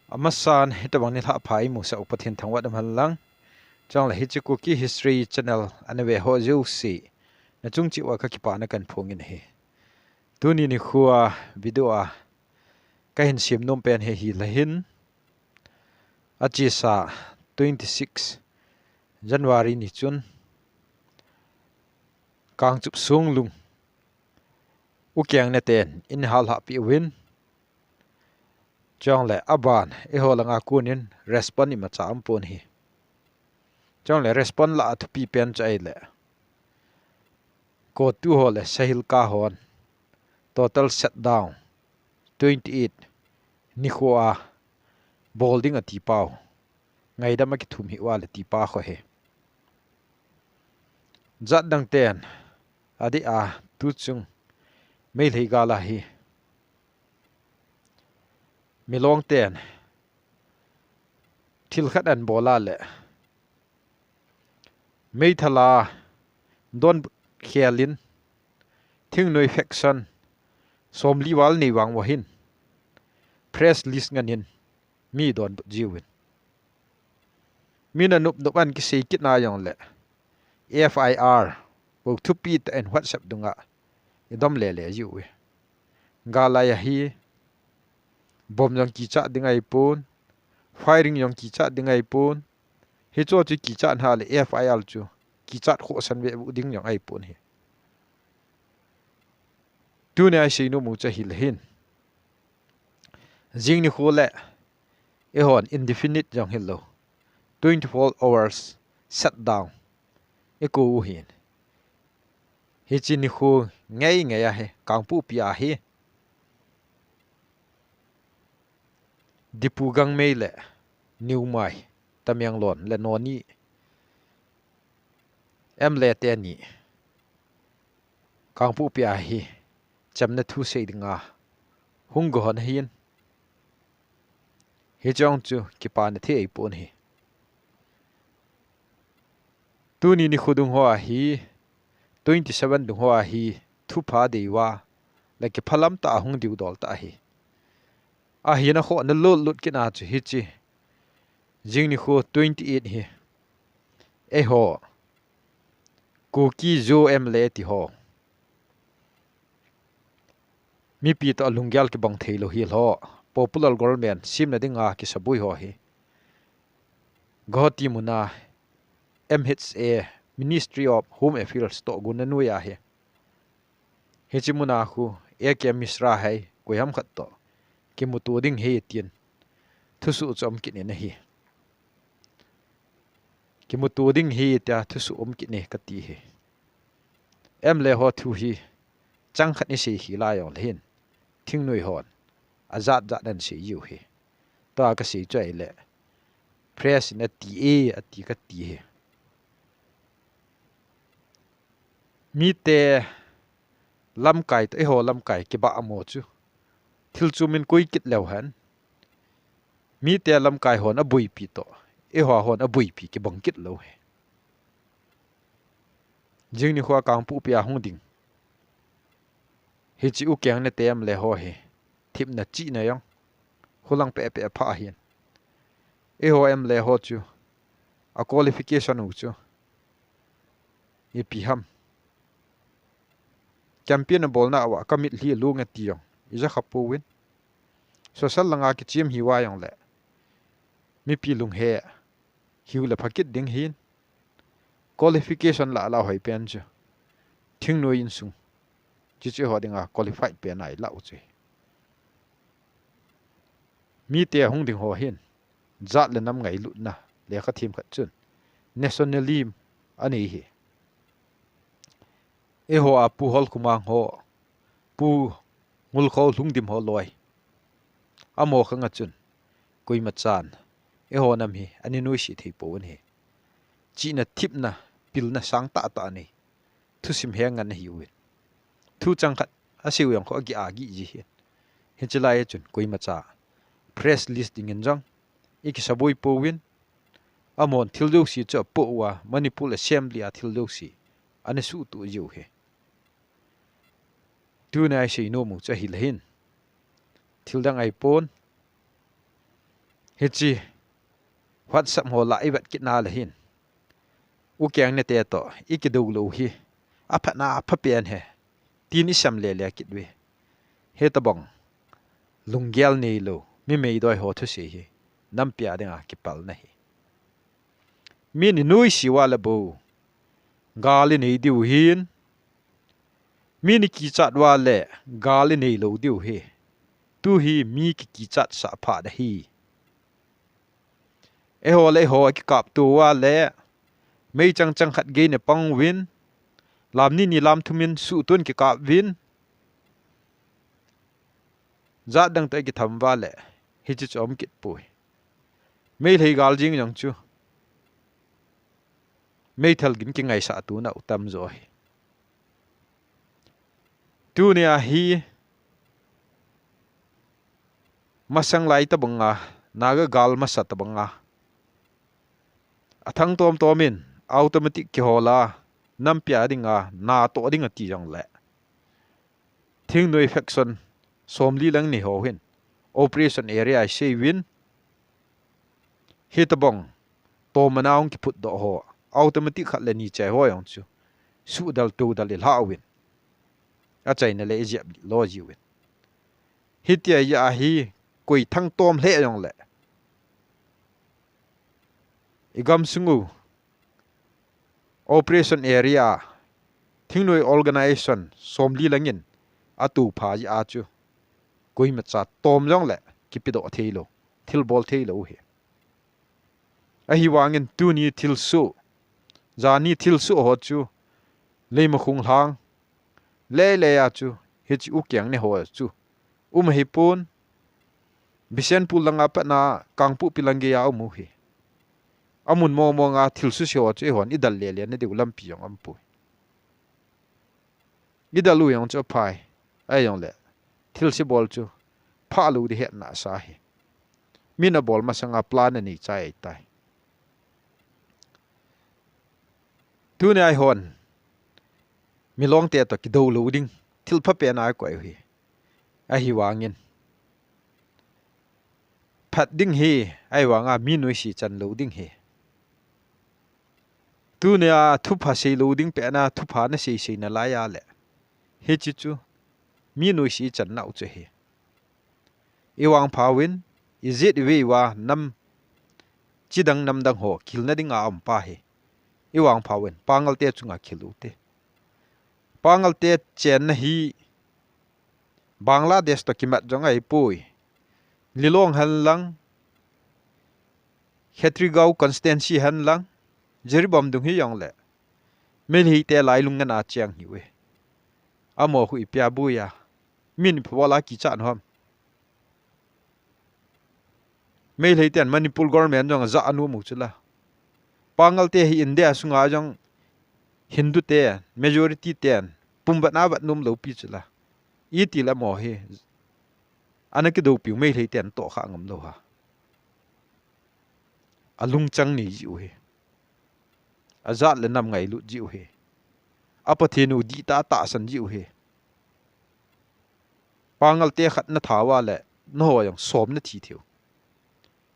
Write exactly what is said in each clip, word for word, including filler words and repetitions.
Amasan, hitabang nilhah pha imusah u Pathen thangvah umhen lang. Chuleh hiche Kuki History Channel ana ve ho jouse, nachung cheh uva kakipana kahin phong in ahi. Tuni nikho a video a kahin sem nom pen hi ahileh hin, achesa twenty six January ni chun Kangchup Songlung u Keng ne ten eihal lhah peh uvin, chuleh aban eiho langa kon in response imacha aumpon ahi. Chuleh response lah a thupi pen chu ahileh, CoTU ho le SAHILCA hon total shutdown twenty eight nikho a bol ding ati pau, ngaidam akithum hih uva le ti pa kho ahi. Jat dang ten adeh a tuchung Meitei gal a hi Milong ten thil khat ahin bol a le, meithal a donbut khel in thingnoi faction somli val nei vang uva hin press release ngen in mi donbut jiuvin, mi nanop nop ahin kisei kit na jongleh F I R bou thupi tah in WhatsApp dunga idom lele jiuve. Gal lai a hi bomb jong kichat ding ahipon, firing jong kichat ding ahipon, hicho chu kichat na le F I R chu kichat khohsah ve ding jong ahipon ahi. Tuni a isei nom u chu ahileh hin, jing nikho le eihon indefinite jong hilou, twenty four hours shutdown ikou u ahin. Hiche nikho ngei ngei a hi Kangpokpi a hi Diphu Gangmei le Niumai, Tamenglong le Noni M L A teni Kangpokpi a hi chamna thu sei dinga hung go hon ahin, hiche jong chu kipana thei ahipon ahi. Tuni nikho dung ho a hi, twenty seven dung ho a hi thupha dei uva le kiphalam tah a hung diu dol tah ahi. Ahina kho na lut lut kit na chu hiche jing nikho twenty eight hi eiho Kuki Zo M L A ti ho, mipi toh lunggel kibang thei lou hi lou, popular government semna dinga kisabui ho hi Guwahati muna M H A, Ministry of Home Affairs toh gonna noi a hi, hiche muna khu A K Mishra hai koiham khat toh kimuto ding ahi tin thusoh chu um kit in ahi. Kimuto ding ahi tia thusoh um kit in kati ahi. M L A ho thu hi chang khat in isei hi lai jongleh hin, thingnoi hon ajat jat in asei jiu ahi. Tua kasei chu ahileh, press in ati e, ati kati ahi. Mite lamkai toh eiho lamkai kibah mo chu thil chu min koi kit leu hen, mite lamkai hon aboipi toh eiho hon aboipi kibang kit lou ahi. Jing nikho a Kangpokpi a hung ding hiche U Keng ne te M L A ho hi themna chihna jong hulang peh peh pha ahin. Eiho M L A ho chu a qualification u chu ipi ham, campaign abolna uva kamitlhi alung e ti jong ija kha pouvin, social langa kichem hi uva jongleh mipi lunghe hiu le pha kit ding ahin. Qualification lah lah hoi pen chu thingnoi insung, chuche ho dinga qualified pen ahi lah u chu. Mite hung ding ho hin jat le nam ngailutna lekha them khat chun nationalism anei ahi. Eiho a Pu Holkhomang ho, Pu Ngulkhol Lhungdim ho loi, amaho khang a chun koima chan eiho nam hi ana nuisat thei pouvin ahi. Chihna, themna, pilna sang tah tah anei, thusim he ngen ahiuvin, thu chang khat asei u jong kho agih agih ji ahi. Hiche lai a chun koima cha press release dingin jong ikisaboi pouvin, amahon thil jouse chu apoh uva Manipur Assembly a thil jouse ana suhtoh jiu ahi. Tuna isei nom u chu ahileh hin, thil dang ahipon, Hiche WhatsApp ho lah ivet kit na le hin, u keng ne te toh ikidou lou hi aphatna apha pen ahi, tin isem le le kit uve. Hitobang lunggel neilou mi meidoi ho thusei hi nampi a dinga kipalna ahi. Min inuisat uva le bou gal inei diu hin, min ikichat uva le gal inei lou diu ahi. Tu hi mi kikichat sah phat ahi. Eiho le eiho kikapto uva le meichang chang khat gei na pang uvin, lam ni ni lam thum in suhton kikap uvin, jat dang toh ikitham uva le hiche chu um kit poi. Meilhei gal jing jong chu meithal gin kingaisah tuna u tamjo ahi. Tunia hi masang lai tabanga, Naga gal masa tabanga, athang tom tom in automatic kihol a, nampi a dinga natoh ding ati jongle, thingnoi faction somli lang nei ho hin operation area isei uvin, hitobang tomana hung kiphutdoh ho, automatic khat le ni chai ho jong chu suhdal toudal ilha uvin, achaina le ijep lo jiuvin. Hitia ahi, koi thang tom lheh jongle igamsung u operation area, thingnoi organization somli langin atupha jeh a chu koimacha tom jongle kipedoh theilou, thilbol theilou ahi. Ahivangin tuni thilsoh, jani thilsoh ho chu Leimakhong lhang lei lei a chu hiche u keng ne ho chu um ahipon, Bishenpur langa patna Kangpokpi lang geiya um u ahi. Amun mong monga thilsoh se ho chu eihon idal le le na diu lampi jong umpoi. Idal u jong chu aphai, ahijongle thilse bol chu phalou ding hetna asa ahi. Min abol masanga plan anei chai ahitai. Tunia eihon milong te toh kidou lou ding thilpha pen a ikoi u ahi. Ahivangin phat ding ahi, ahivanga mi nuisat chan lou ding ahi. Tunia thupha sei lou ding pen a thupha nasei sei nalai a le, hiche chu mi nuisat chan nau chu ahi. Ivangpha uvin, ijet ivei uva nam chidang namdang ho kilna dinga aum pa ahi. Ivangpha uvin, Pangal te chunga kil ute. Pangal te chenna hi Bangladesh toh kimat jong ahipoi. Lilong henlang, Khetrigao constituency henlang, Jiribam dung hijongle Meilhei te lailung ngen a cheng ahiuve. Amaho khu ipi a boi a, min ipi bol a kichat u ham? Meilhei ten Manipur government jong aja anom u chula. Pangal te hi India sunga jong Hindu te, majority ten pumvat na vat nom lou pi chula. Itile amaho hi ana kidoupiu Meilhei ten tohkha ngam lou ha. Alungchang nei jiu ahi. Ajat le nam ngailut jiu ahi. A Pathen u dihtah tahsan jiu ahi. Pangal te khat natha uva le, naho jong som nathi theiu.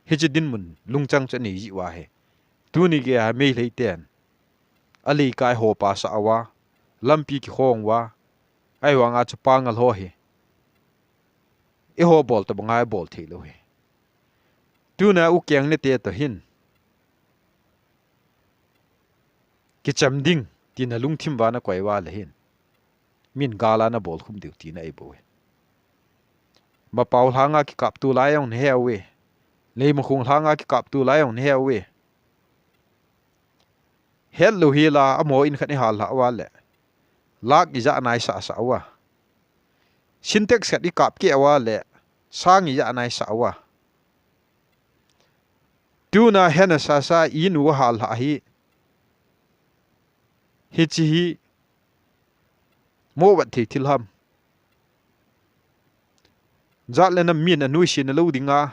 Hiche dinmun lungchang chu anei jiu ahi. Tuni geiya Meilhei ten aleikai ho pasah uva, lampi kikhong uva, ahivanga chu Pangal ho hi eiho bol tobanga ibol theilou ahi. Tuna u keng ne te toh hin kicham ding tina lungthim uva nakoi uva le hin, min gal a nabol khum diu tina eibol uve. Mapao lhanga kikapto lai jong nahe uve. Leimakhong lhanga kikapto lai jong nahe uve. Hetlou hila amaho in khat ihal lhah uva le, lakh ijat naisah sah uva. Sintex khat ikap keh uva le, sang ijat naisah uva. Tuna hena sasa in u ahal lhah hi, hiche hi moh vat thei thil ham? Jat le nam min anuisat na lou dinga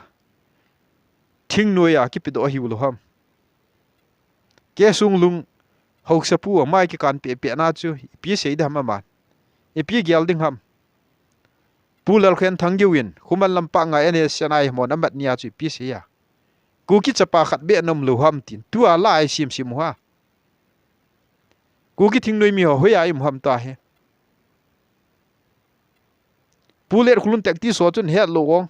thingnoi a kipedoh ahiu lou ham? K. Sunglung haosapu amai kikan pehpeh na chu ipi sei ding ham aman? Ipi gel ding ham? Pu Lalkhenthang geiyin Khuman Lampak nga N S C N I hon amat nia chu ipi sei a? Kuki chapa khat beh nom lou ham tin. Tua la ai sim sim ha. Kuki thingnoi mi ho hoiya i um ham ta hi. Pu Letkholun tactics ho chun hetlou ong.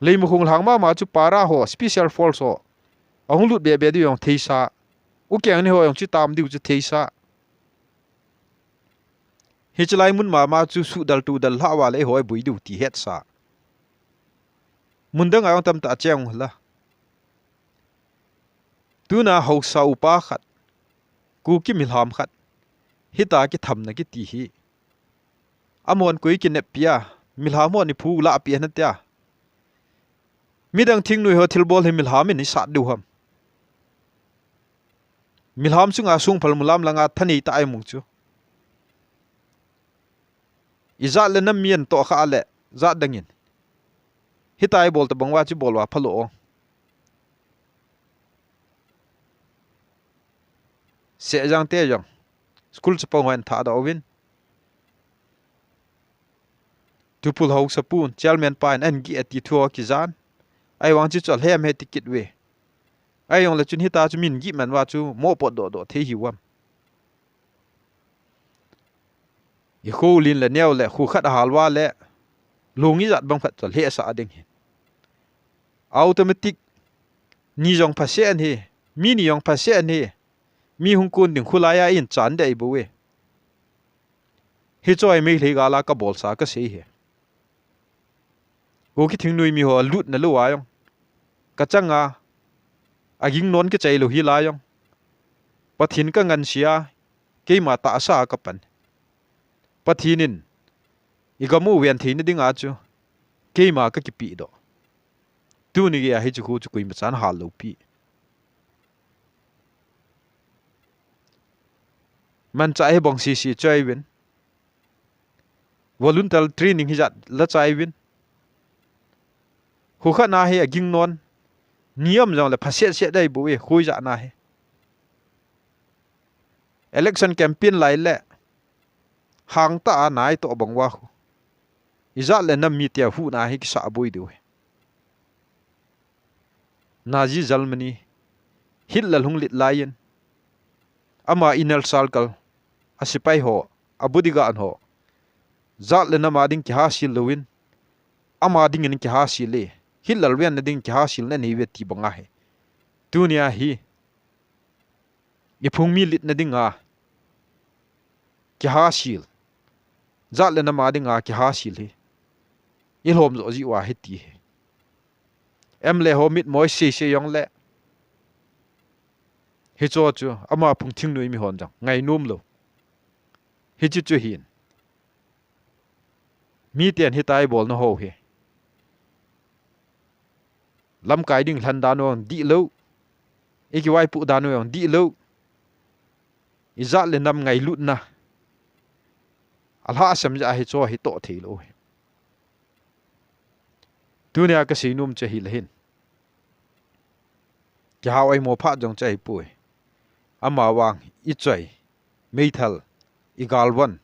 Leimakhong lhang mama chu para ho, special force ho. Ahung lut bebe diu jong theisa. U Keng ni ho jong chu tam diu chu theisa. Hiche lai mun mama chu sudal tudal lha uva le eiho iboi diu ti hetsa. Mun dang a jong tamtah cheng u la. Tuna haosa upa khat, Kuki milham khat, hita kithamna kiti hi. Amahon koi kineppi a, milham hon iphu lahpi ana tia. Midang thingnoi ho thilbol hi milham in isat diu ham. Milham chunga sungphal mulam langa thanei ta ai mong chu. Ijat le nam mi an toh kha le, jat dangin. Hita ibol tabang uva chu bol uva phalou o. Sehjang te jong. School chapang hon thadoh uvin. Tupul haosa pun, chairman pa in an gih ati thu ho kijan. Ahivang chu chu alhem he ti kit uve. Ahijongle chun hita chu min gih man uva chu mopoh doh doh thei hiu ham. Ikho lin le neo le, kho khat ahal uva le, lung ijat bang khat chu alhehsah ding hi. Automatic, ni jong phaseh ahi, mi ni jong phaseh ahi, mi hung kon ding kholai a in chan dei bou e. Hiche hi Meitei gal a kabolsa kasei hi. Kuki thingnoi mi ho alutna lou a jong. Kachang a, aging non kichai lou hi la jong. Pathen kangansia, keima tahsa kapan. Pathen in, igam u ven theina dinga chu, keima kakipeh doh. Tuni geiya hiche kho chu koima chan hal lou pi. Manchah hi bong sisi choi uvin. Volunteer training hijat la chai uvin. Kho khat na hi aging non. Ni um jongle phaset set dei bou e, kho ijat na hi. Election campaign lai le. Hangtah a nai toh bang uva kho. Ijat le nam mi tia huhna hi kisah boi diu hi. Nazi Germany, Hitler hung lit lai in, ama inner circle, asepai ho, abodyguard ho, jat le nam a ding kihasil louvin, ama dingin kihasil e, Hitler venna ding kihasilna nei uve ti banga hi. Tunia hi, iphung mi litna dinga kihasil. Jat le nam a dinga kihasil hi. Ilhom jo jiu ahi ti hi. M L A ho mit moi sei sei jongle. Hicho chu ama phung thingnoi mi hon jong ngainom lou. Hichu chu hin. Miten hitia ibolna ho hi. Lamkai ding lhan dan u jong dihlou. Ikivaipoh dan u jong dihlou. Ijat le nam ngailutna. Alhahsam jeh a hicho hi toh thei lou hi. Tunia kasei nom chu ahile hin. Kihao aimo phat jong chu ahipoi. Amavang ichoi, meithal, igalvon.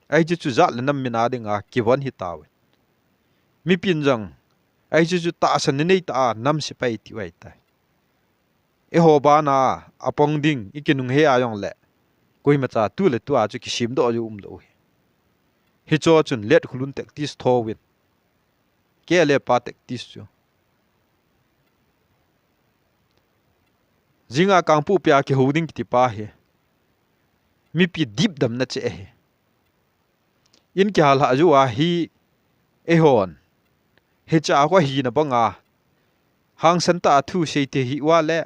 Ahichu chu jat le nam mina dinga kivon hitauve. Mipin jong, ahichu chu tahsan nei tah a nam sepai tiu ahitai. Eiho bana apong ding ikinung hei a jongle. Koimacha tu le tua chu kisemdoh jou umlou hi. Hicho chun Letkholun tactics thouvin. K L A pa tactics chu. Jinga Kangpokpi a kihou ding kiti pa hi. Mipi dipdamna cheh ahi. In kihal hah jou a hi eihon. Hicha kho hina banga. Hangsan tah a thu sei thei hiuva le.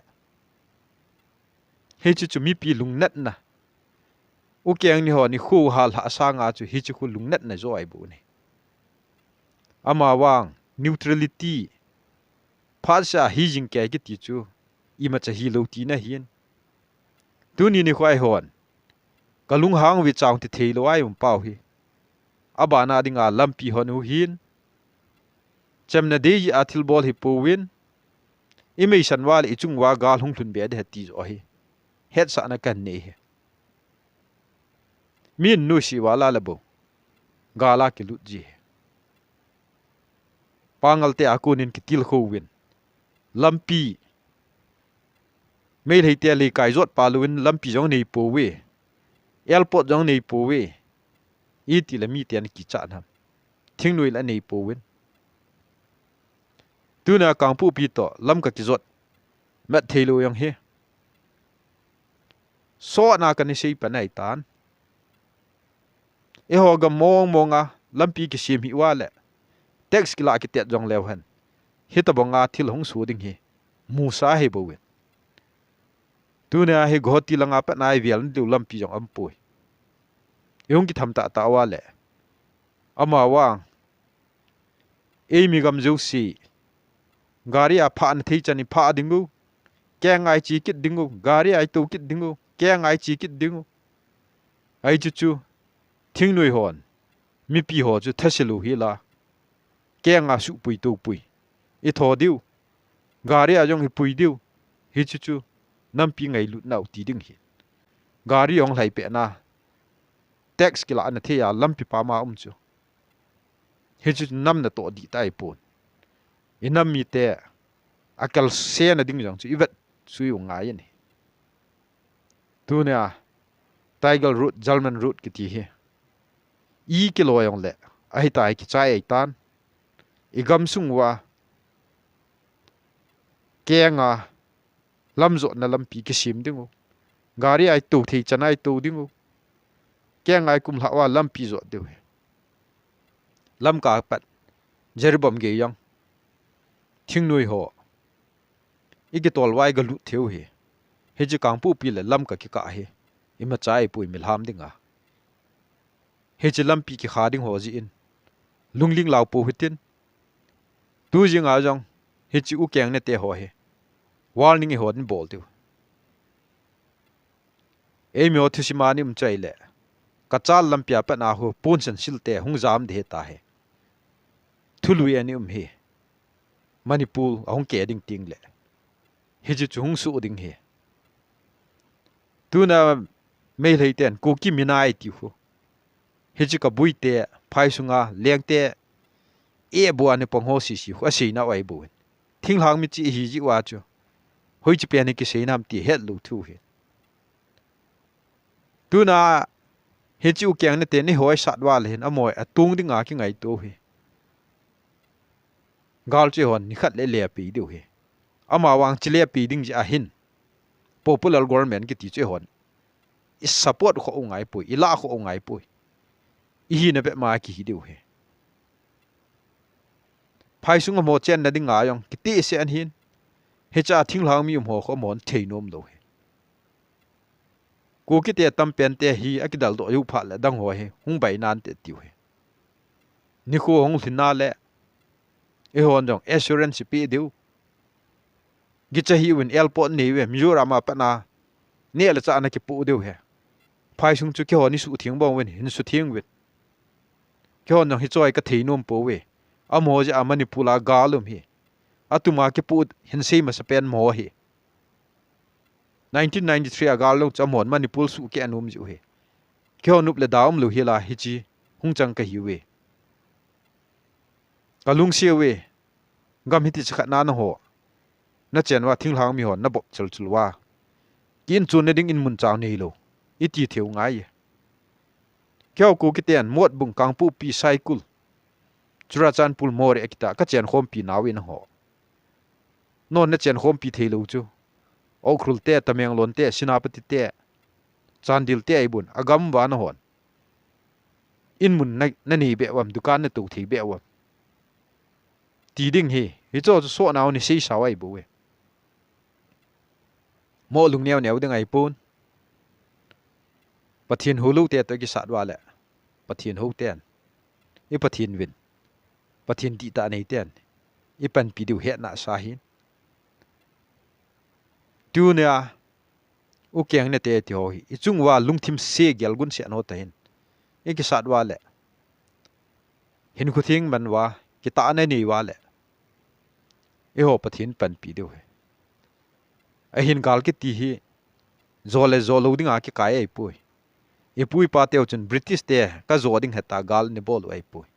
Hichu chu mipi lungnatna. U Keng ni hon ikho hal hah sanga chu hichu khu lungnatna jo ahi bou ahi. Amavang neutrality. Phatseh a hi jing kei kiti chu. Imacha hilou tina ahin. Tuni nikho eihon. Kalunghang uve chang ti theilou a i um pau hi. Abana dinga lampi hon u hin. Chemna dei jeh a thilbol hi pouvin. Imeisan uva le ichung uva gal hung lhun be ding ahi ti jo ahi. Hetsahna kanei hi. Min nusi uva la le bou. Gal a kilut ji hi. Pangal te a konin kitilkhou vin. Lampi. Meitei te leikai jot pa louvin lampi jong nei pouve. Airport jong nei pouve. Itile miten kichat ham. Thingnoi la nei pouvin. Tuna Kangpokpi to Lamka kijot. Mat thei lou jong hi. Sotna kana sei pan ahitan. Eiho gam mong mong a lampi kisem hi uva le. Tax kila kitet jong leu hen. Hitabang a thil hung soh ding hi. Musa hi bouvin. Tuna hi Guwahati langa pat na ivel ni diu lampi jong aum poi. Ihung kitham tah tah uva le. Amavang. Eimi gam jouse. Gari a phah na thei chan i phah ding u. Keng a i che kit ding u. Gari a i tou kit ding u. Keng a i che kit ding u. Ahi chu chu. Thingnoi hon. Mipi ho chu thase lou hi la. Keng a suh pui tou pui. I tho diu. Gari a jong i pui diu. Hi chu chu. Nampi ngailut nau ti ding hi. Gari jong lhai peh na. Tax kila na thei a lampi pama um chu. Hi chu nam natoh dih tai pon. I nam mite a kalsena ding jong chu i vet sui u ngai ani. Tunia Tiger Road, German Road kiti hi. I kilo jong le. Ahitai kichai ahitan. I gamsung uva. Keng a. Lam jotna lampi kisem ding u. Gari a i tou thei chan a i tou ding u. Keng a i kum lhah uva lampi jot diu hi. Lamka pat. Jiribam gei jong. Thingnoi ho. I kitol uva i galut thei u hi. Hiche Kangpokpi le Lamka kikah hi. Imacha i pui milham ding a. Hiche lampi kikha ding ho jeh in. Lungling lau pou hitin. Tu jing a jong. Hiche u keng nete ho hi. Warning i ho din bol diu. Eimi ho thusim a ni um chai le. Kachal lampi a pat na hu pon san sil te hung jam de ta hi. Thului a ni um hi. Manipur a hung ke ding ting le. Hiche chu hung suh ding hi. Tuna Meitei ten Kuki mina i ti hu. Hiche ka bui te, phai sunga, leng te, e bua ni pang ho sisi hu, asei na uva i bu hin. Thinglhang mi chi hi ji uva chu. Hoi chi pen ni kisei nam ti het lou thu hi. Tuna, hiche u keng nete ni hoi sat uva le hin, amoi, atung ding a kingaito hi. Gal chu hon, ni khat le le pi diu hi. Amavang chi le pi ding ji ahin. Popular government kiti chu hon. I support kho u ngai poi, i la kho u ngai poi. I hina bep ma kihi diu hi. Phai sunga mo chen na ding a jong, kiti se an hin. Hicha thinglhang mi um ho kho mo thei nom lou hi. Kuki te tam pen te hi, akidal doh u phat le dang ho hi, hung bai nan te tiu hi. Nikho hung lhin na le, i hon jong assurance pe diu. Gicha hi uvin airport nei uve, Mizoram a pat na. Neh le chah na kipu diu hi. Phai sung chu kihon i sutheng bong uvin, hin sutheng uvin. Kihon jong hi choi ka thei nom pou ve. Amaho jeh a Manipur a gal um hi. Atuma kipu hin sei masa pen mo hi. Nineteen ninety-three a gal lou chu amahon Manipur suh keh a nom jiu hi. Kihon up le da um lou hi la hichi hung chang ka hi uve. Ka lungsi uve. Gam hiti chakhat na na ho. Na chen uva thinglhang mi hon na bop chul chul uva. Ki in chun na ding in mun chau nei lou. I ti theu ngai. Kihou Kuki ten Motbung, Kangpokpi, Saikul, Churachandpur, Moreh akita ka chen khompi nau in ho. Non na chen khompi thei lou chu. Ukhrul te, Tamenglong te, Senapati te, Chandel te ahi bun. Agam uva na hon. In mun na, na nei be uvam, dukan na tou thei be uvam. Ti ding hi, hicho chu soh nau ni sei sau ahi bou ve. Mo lung neo neo ding ahi pon. Pathen hou lou te toh kisat uva le. Pathen hou ten. I Pathen vin. Pathen dihtah nei ten. I panpi diu hetna sa hin. Tunia. U keng ne te ti ho hi. I chung uva lungthim se gel gun se ano ta hin. I kisat uva le. Hin khu thing man uva. Kitah na nei uva le. I ho Pathen panpi diu hi. Ahin gal kiti hi. Zo le zo lou dinga kikai ahi poi. I pu i pa teu chun British te ka zo ding heta gal ni bol u ahi poi.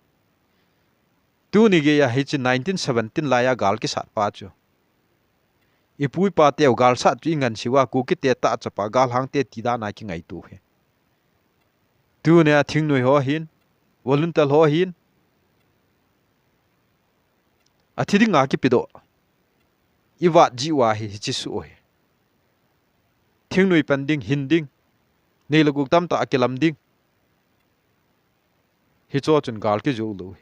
Tuni geiya hiche nineteen seventeen laiya gal kisat pa chu, ipu ipa teu gal sat chu ingansea Kukite tahchapa galhangte tidan a kingaito hi. Tunia thingnoi ho hin, volunteer ho hin, athi dinga kipedoh, ivat jiu ahi, hiche soh hi. Thingnoi pan ding, hin ding, nei le gou tamtah akilam ding. Hicho chun gal kijou lou hi.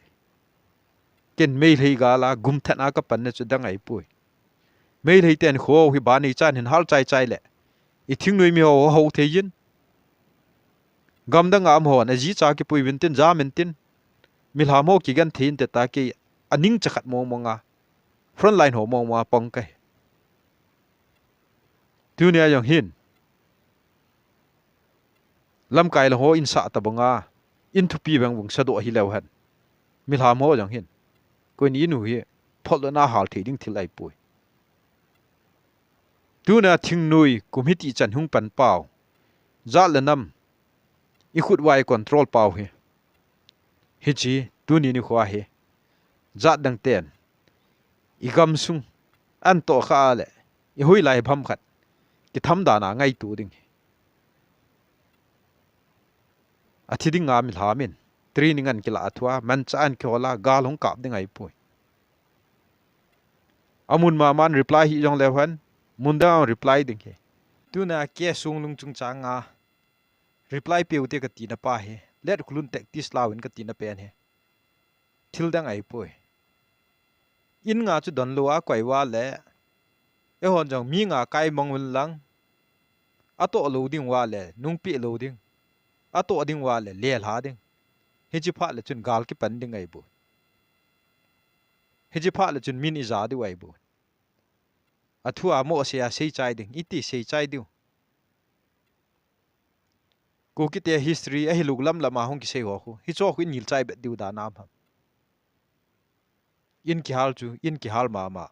Ken Meitei gal a gumthat a kapanna chu dang ahipoi. Meitei ten kho hi banei chan hin hal chai chai le, ithingnoi mi ho ho thei jin. Gamdang a um hon aji cha kipui uvin tin, jam in tin, milham ho kigenthei inte tia kei aning chakhat mong mong a, front line ho mong mong a pang kahi. Tunia jong hin, lamkai lang ho insah tabang a, in thupi veng vung sadoh hileu hen, milham ho jong hin, koin in u hi photdohna hal thei ding thil ahipoi. Tunia thingnoi kum hiti chan hung pan pau, jat le nam, ikhut uva icontrol pau hi. Hiche tuni nikho hi, jat dang ten igamsung antoh kha a le, ihoilai bam khat kitham dan a ngaito ding hi. Athi dinga milham in training ahin kilah a, thua manchah ahin kihol a, gal hung kap ding ahipoi. Amun maman reply hih jongleu hen, mun dang a reply ding hi. Tunia K Songlung chungchang a reply peuvin te katina pa hi, let khulun tactics lauvin katina pen hi. Thil dang ahipoi. In nga chu donlou a koi uva le, eihon jong mi nga kai mang uvin lang, atoh lou ding uva le nungpeh lou ding, atoh ding uva le lelha ding. Hiche phat le chun gal kipan ding ahibou. Hiche phat le chun min ija diu ahibou. Athu a mohsei a seichai ding, iti seichai diu. Kukite history ahi lou lam lam a hung kisei ho khu, hicho khu in ngilchai bet diu dan a um ham? In kihal chu in kihal mama.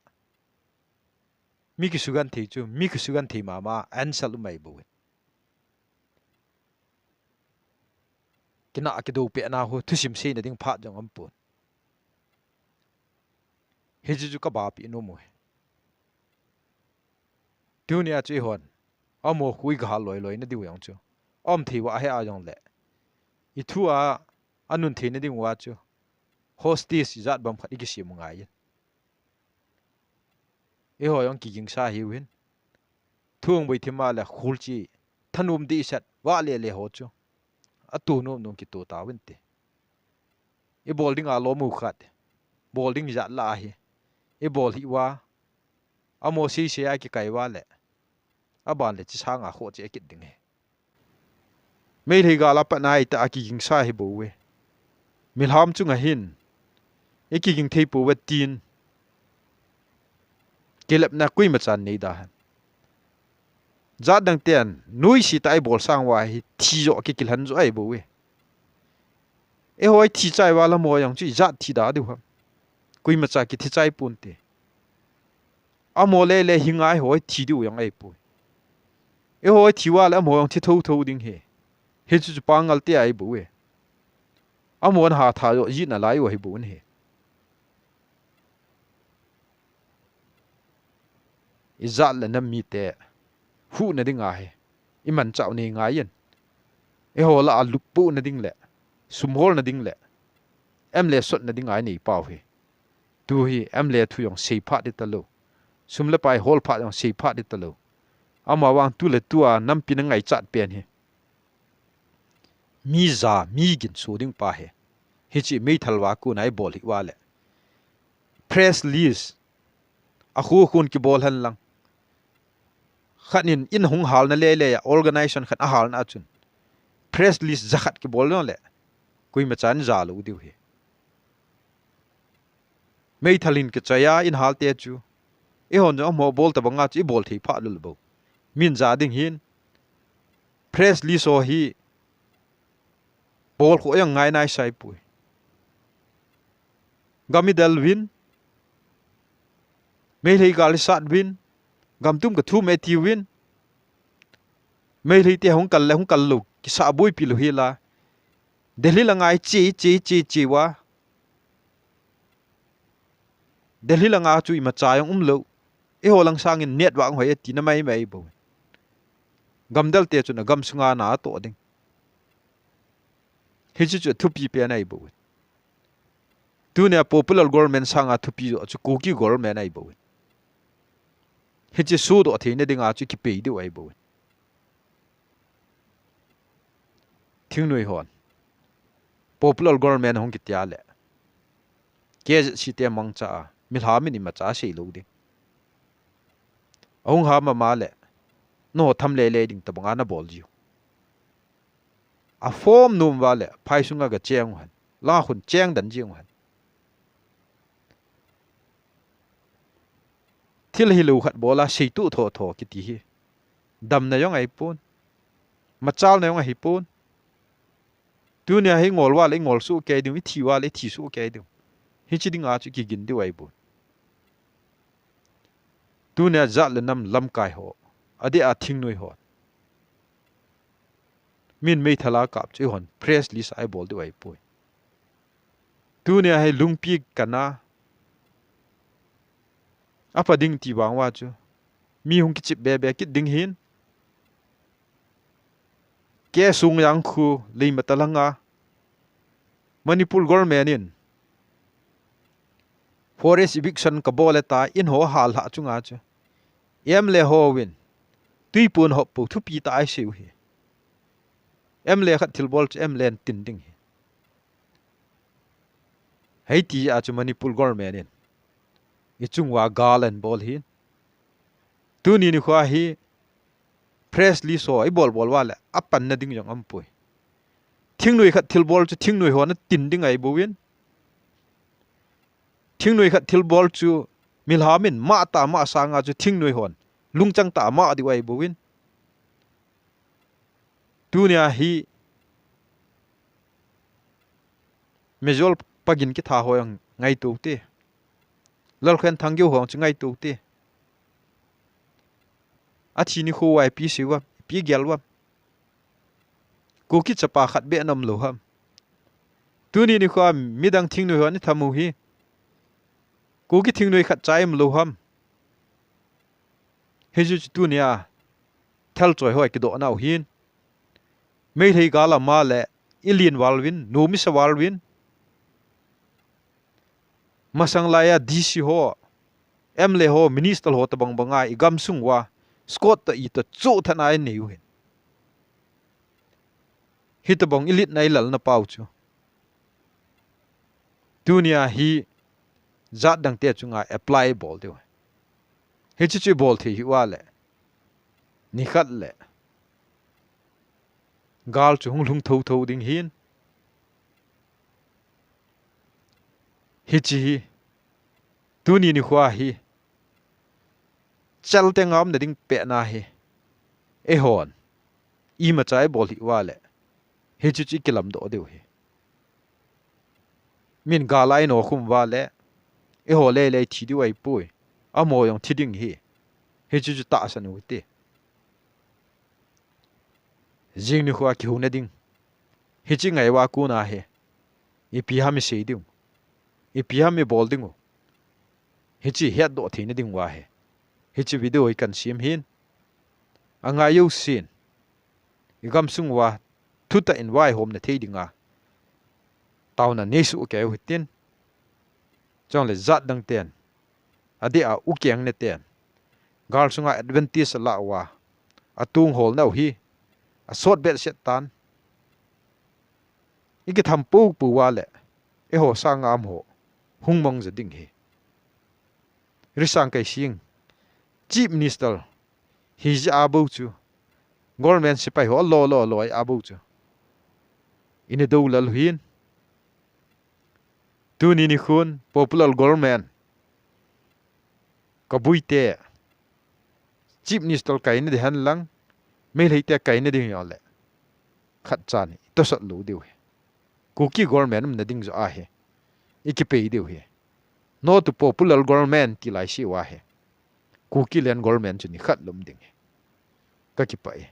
Mi kisugenthei chu mi kisugenthei mama, answer um ahibou. Kinah kidoupehna ho thusim seina ding phat jong aumpon. Hiche chu kabapeh nom u hi. Tunia chu eihon amaho khu igahal loi loina diu jong chu, aumthei uva ahi a jongle, ithu a anun theina ding uva chu hostage ijat bang khat ikisem u ngai in. Eiho jong kigingsa hiuvin. Thu hung boithim a le khulchi, thanom dehset, vahle le ho chu ato nom nom kito tauvin te. Ibol dinga lom u khat, bol ding jat lah ahi. Ibol hih uva, amaho seisei a kikai uva le, aban le chi sanga khoh cheh kit ding hi. Meitei gal a pat a itah a kigingsa hibou ve. Milham chunga hin ikiging thei pouve tin kilepna koima chan nei da hen. Jat dang ten noise tah a ibol sang uva hi thi joh kikilhen joh ahibou ve. Eiho ithi chai uva le amaho jong chu ijat thi da diu ham? Koimacha kithi chai ponte. Amaho le le hi ngai ho ithi diu jong ahipoi. Eiho ithi uva le amaho jong thi thotho ding hi. Hichu chu pangal te ahibou ve. Amahon hatha joh jin alai u ahibou ahi. Ijat le nam mite huhna dinga hi imanchah u nei ngai in. Eiho lah a luppuhna ding le, sum holna ding le, M L A sotna dinga inei pau hi. Tu hi M L A thu jong sei phat ding talou, sum le pai hol phat jong sei phat ding talou. Amavang tu le tua nampi na ngaichat pen hi, mi ja, mi ginso ding pa hi. Hiche meithal uva kona ibol hih uva le, press release akhu khun kibol hen lang, khat in in hung halna le le a, organization khat ahalna a chun press release jakhat kibol jongle koimachan jalou diu hi. Meithal in kichai a in halte chu, eihon jong amaho bol tabanga chu ibol thei pha lou lou bou. Min ja ding hin press release ho hi bol khoh jong ngai naisai poi. Gam idel uvin, Meitei gal isat uvin, gam tum kathum e ati uvin, Meitei te hung kal le hung kal lou, kisah boipi lou hi la, Delhi langa iche, iche, iche, iche uva, Delhi langa chu imacha jong umlou. Eiho lang sangin network hoi e tina maimai bou. Gamdel te chun agam sunga na atoh ding. Hiche chu thupi pen ahi bou. Tunia popular government sanga thupi joh chu Kuki government ahi bou. Hiche sudoh theina dinga chu kipei diu ahi bou. Thingnoi hon popular government hung kitia le, K Z C te mangcha a, milham in imacha seilou ding. Ahung ham ama le, nangho tham lele ding tabanga nabol jiu. Aform nom uva le, phai sunga gacheng uhen. Lakhun cheng den jeng uhen. Thil hilou khat bola seitu thotho kiti hi. Damna jong ahipon. Machalna jong ahipon. Tunia hi ngol uva le, ingol soh kei ding, ithi uva le, ithi soh kei ding. Hiche dinga chu kigin diu ahi bou. Tunia jat le nam lamkai ho, adeh a thingnoi ho, min meithal a kap chu eihon press release a ibol diu ahipoi. Tunia hi lungpi kana, apha ding ti vang uva chu, mi hung kichip bebe kit ding hin, K Sung Yang khu Leimata langa, Manipur government in forest eviction kabol e ta, in ho hal lha chunga chu M L A hovin tuipun hop pou thupi ta ahi seiu hi. M L A khat thilbol chu M L A in tin ding hi. Hiti a chu Manipur government in ichung uva gal ahin bol hin. Tuni nikho hi press release ho ibol bol uva le apanna ding jong aumpoi. Thingnoi khat thilbol chu thingnoi hon atin ding ahi bouvin. Thingnoi khat thilbol chu milham in mah ta mah sanga chu thingnoi hon lungchang ta mah diu ahi bouvin. Tunia hi Mijol pagin kitha ho jong ngaito te. Lalkhenthang geu ho jong chu ngaito te. Athi nikho uva ipi sei uvam, ipi gel uvam. Kuki chapa khat beh ana umlou ham. Tuni nikho a midang thingnoi ho ana tham u hi. Kuki thingnoi khat cha umlou ham. Hichu chu tunia thalchoi ho kidoh nau hin. Meitei gal ama le ilin val uvin, nom isa val uvin. Masang laiya D C ho, M L A ho, minister ho tabang banga igamsung uva, squad toh itoh chohthatna inei u hin. Hitabang ilitna ilalna pau chu. Tunia hi jat dangte chunga apply bol diu. Hichu chu ibol thei hi uva le, nikhat le gal chu hung lhung thotho ding hin. Hiche hi, tuni nikho hi, chal te ngam na ding pehna hi, eihon imacha ibol hi uva le, hichu chu ikilamdoh diu hi. Min gal a ino khum uva le, eiho lele ithi diu ahipoi. Amaho jong thi ding hi. Hichu chu tahsan u hite. Jing nikho a kihouna ding. Hiche ngai uva kona hi, ipi ham isei diu, ipi ham ibol diu. Hiche hetdoh theina diuva hi hiche video hi kahin sem hin. Angai jousen, igamsung uva thutah in vaihomna thei dinga taona neisoh kei u hitin. Chule jat dangten, adeh a ukeng naten, gal sunga advantage alah uva, atung holnau hi asot behseh tan. Ikitham poupou uva le, eiho sanga amaho hung mangja ding hi. Risang Keishing, Chief Minister hijeh a bou chu, government sepai ho alo lo alo a bou chu, ina doulal u hin. Tuni nikhon popular government, Kabuite, Chief Minister kaina ding hen lang, Meitei te kaina ding jongle, khatcha ni itosot lou diu hi. Kuki government umna ding joh ahi, ikipei diu hi. No to popular government ti laiseu ahi. Kuki land government chu nikhat lum ding hi. Kakipah e.